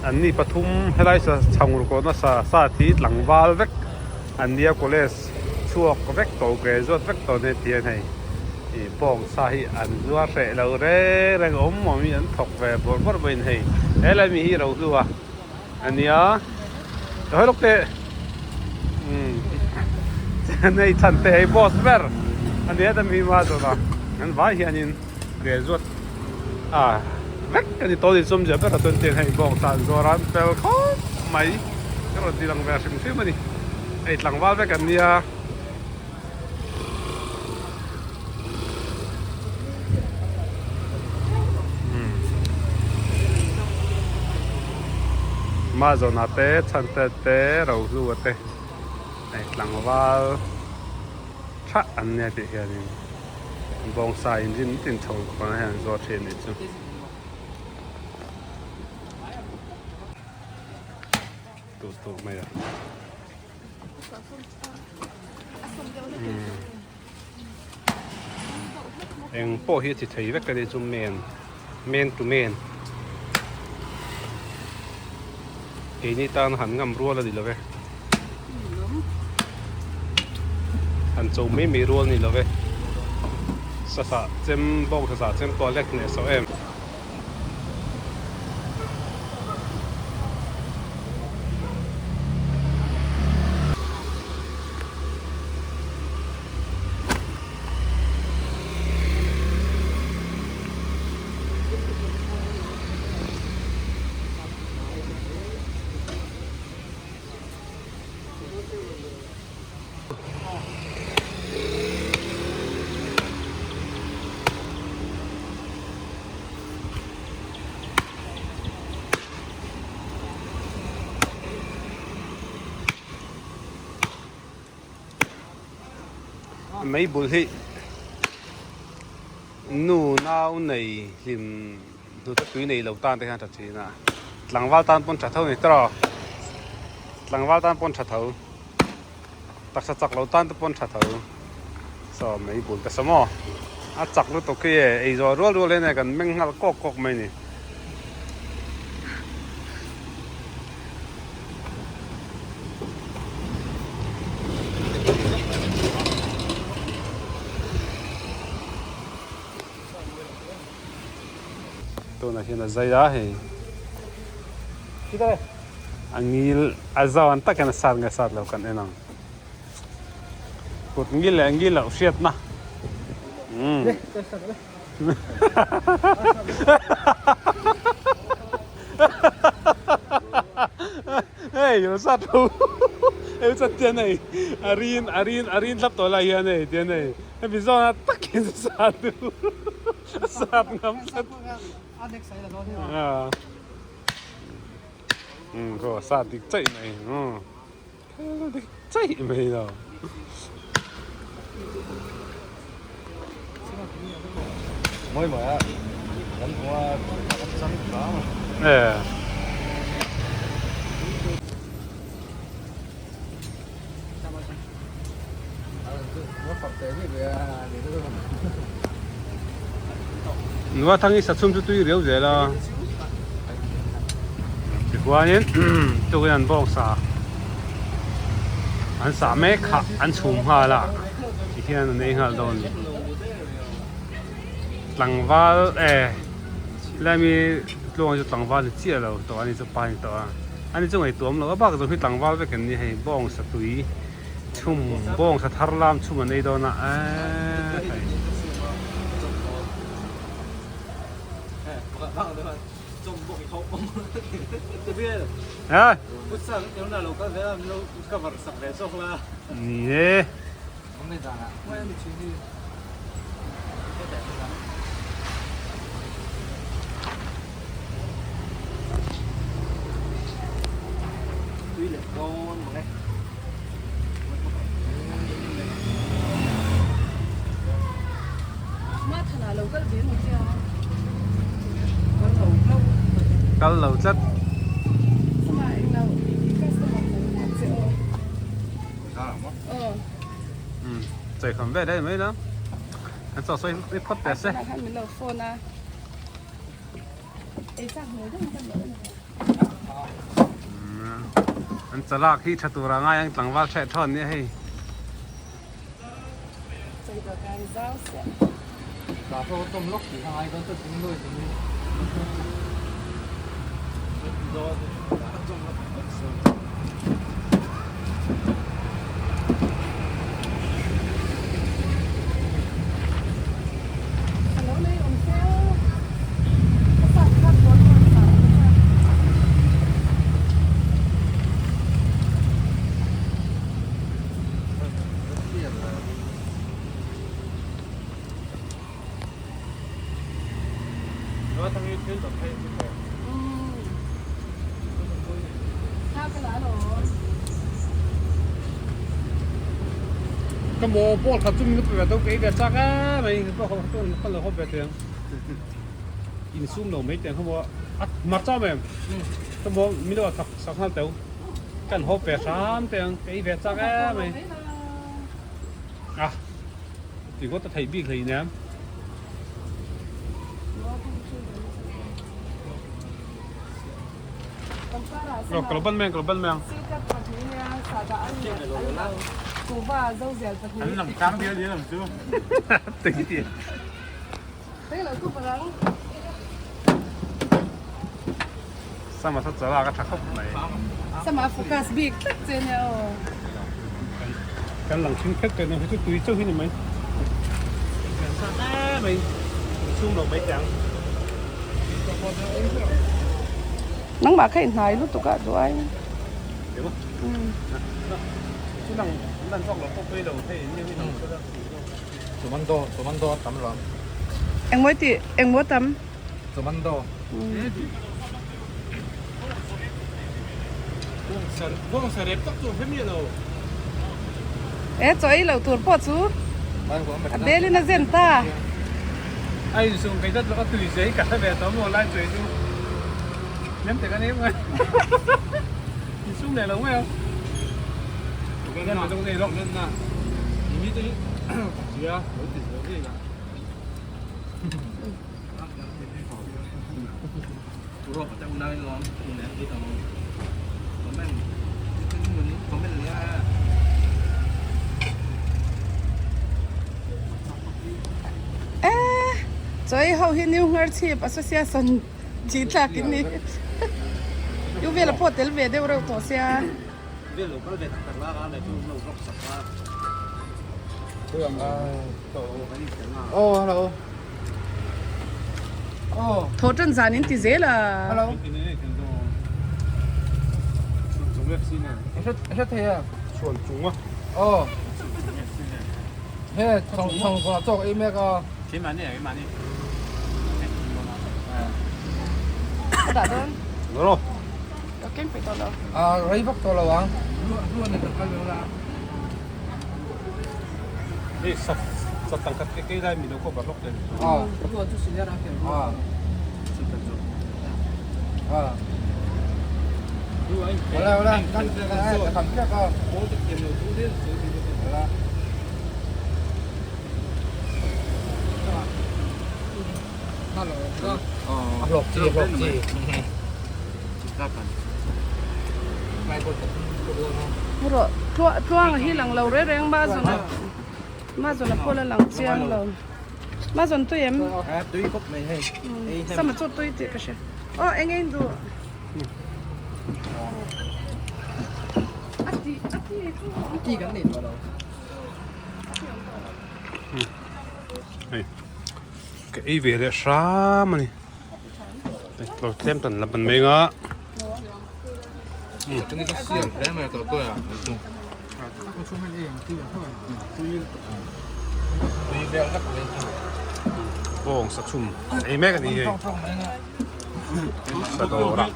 An ni pathum helai sa chhangur kawhna sa sat hi tlangval vek an nia college chhuak vek tawh graduate vek tawh nia ti hian hei ih bawng sa hi an zuar hreh lo reng reng awm awm hi an thawk ve bawrh bawrh mai a ni hei helai mi hi rohlu a a nia hawi lawk teh umm nei chhan te hei boss ber a nia ta mi hma zawna an vai hianin graduate a vek a ni tawh a ni chawm zia berah chuan tiang hei bawng sa an zuar a an fel khawp mai ka rawn ti lang ve hrim hrim a ni hei tlangval vek an nia. Mahzawna te Chhante te Rohlua te hei tlangval tha an nia tih hianin bawngsa inrin tin chho kawngah hian an zuar thin a nih chu. Tuh tuh mai a. Eng pawh hi a chi thei vek a ni chu men men to men keini tan han ngam rual a ni lo ve han cho mai mai rual a ni lo ve sasah chem bawng sasah chem pawh a lek hneh sawh em. Mei bul hi nu nau nei hlim hnute tui nei lo tan te hian a tha thin a tlangval tan pawn tha tho a ni tawh tlangval tan pawn tha tho. Taksa chak lo tan te pawn tha tho saw mai bul te saw maw a chak lutuk khi e ei zawh rual rual hian e kan meng nghal kawk kawk mai ni. Tunah hian a zai a hei a ngil a zawn takin a sat nge sat lo kan en ang kut ngil leh ngil loh hriatna umm hei lo sat lo hei chuan tian hei a rin a rin a rin thlap tawh lai hian hei tian hei hemi zawnah takin a sat duh. Sap ngam tlat. Um ko sa dik chaih mai. Um. Dik chaih mai lo. Moi moi a. Kan hua chang ta ma. Eh. Nua thang hi sachhum chu tui riau zel a tichuanin tukin an bawng sa an sah mek kha an chhum nghal a tihian an ei nghal dawn a ni tlangval eh helai mi tluang chu tlangval ni chiah lo tawh a ni chu pa a ni tawh a. Ani chu ngaihtuah awm loh a bak zawng hi tlangval vek an ni hei bawng satui chhum bawng sa thar lam chhum an ei dawn a eee hei. Ni e. Kal lo tlat. Chei kham ve daih mai la. An chaw sawi i phawt teh se. An chalak hi tha tura ngai ang tlangval hreh thawn nia hei. Ka maw pawl khat chu min pe ve to kei ve chak em mai ka ho chuan ka lo hawp ve thei ang insum lo mai teng kha maw a mar chau mai ka maw min lo thak sak nghal teu kan hawp ve hram teng ang kei ve chak em mai a ti ngawt a theih bik hlei nen. Ka lo ban mai ang ka lo ban mai ang. An lang tlang dial dial ang chu. Sama sa chala ka tha khawp mai. Sama focus bik tlat che nia aw. Kan lang thin khet teh hi chu tui chauh hi ni mai. Mai sum lo mai teh ang. Nangmah kha i hnai lutuk a duh ai. Chu lang lan chhuak lo pawh pawi lo hei ni hi lang chhuak Tomato tomato tam lo. Engmaw tih engmaw tam? Tomato. E chaw ei loh tur pawh chu a bel in a zen ta. A insum kei zat lawk a tui zia hi ka hre ve tawh maw lai chawi chu lem te kan em ngai insum leh lo mai ang. E chawi ho hi New Ngharchhip Association tih tlak in ni U vela pawh tel ve deuh reuh tawh sia. Thaw tan zan in ti zel a. Ka dah dawn. Ka keng peih tawh lo. Rei vak tawh lo ang. Hei sat sat tang khat ke lai mi lo ko barok le. Wala wala kan kan ka ka. Hlawk chi hlawk chi. Rawh tluang hi lang lo reng reng ma zawn ma zawn a pawl a lang chiang lo ma zawn tui em sama chu tui tih ka hria aw eng eng duh Hei ka ei ve leh hram a ni. Lo tlem tan lam an meng a. Bawng sa chhum ei mek a ni hei. Sa dawr ah.